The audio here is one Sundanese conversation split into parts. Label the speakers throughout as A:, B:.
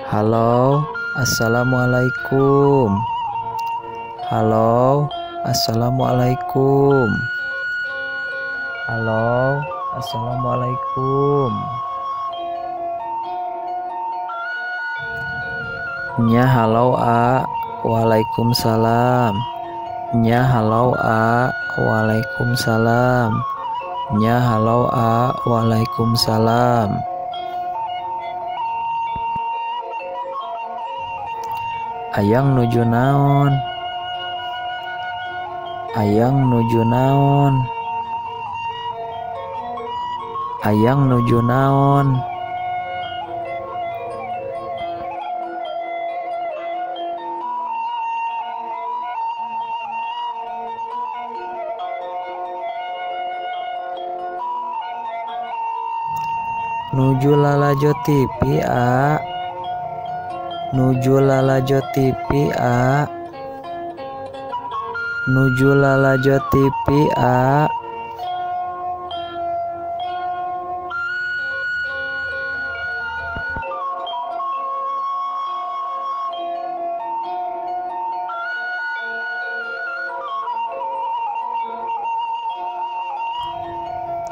A: Halo, assalamualaikum. Halo, assalamualaikum. Halo, assalamualaikum. Nya halo a, waalaikumsalam. Nya halo a, waalaikumsalam. Nya halo a, waalaikumsalam. Ayang nuju naon? Ayang nuju naon? Ayang nuju naon? Nuju lalajo TV a. Nuju lalajo TV a. Nuju lalajo TV a.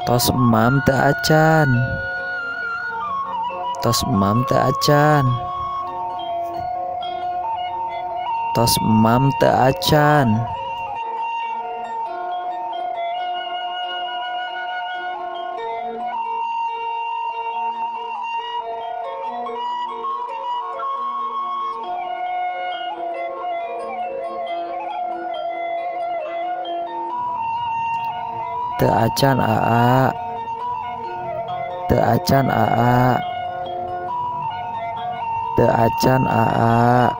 A: Tos emam teu acan. Tos emam teu acan. Tos emam teu acan. Teu acan aa. Teu acan aa. Teu acan aa.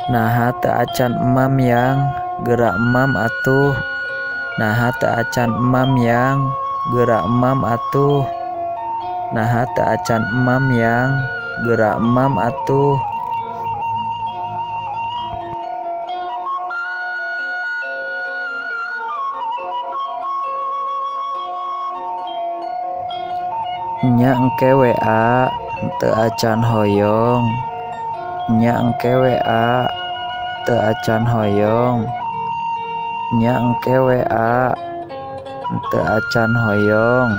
A: Naha teu acan emam yang, geura emam atuh. Naha teu acan emam yang, geura emam atuh. Naha teu acan emam yang, geura emam atuh. Nya engke WA teu acan hoyong. Nya engke WA teu acan hoyong. Nya engke WA teu acan hoyong.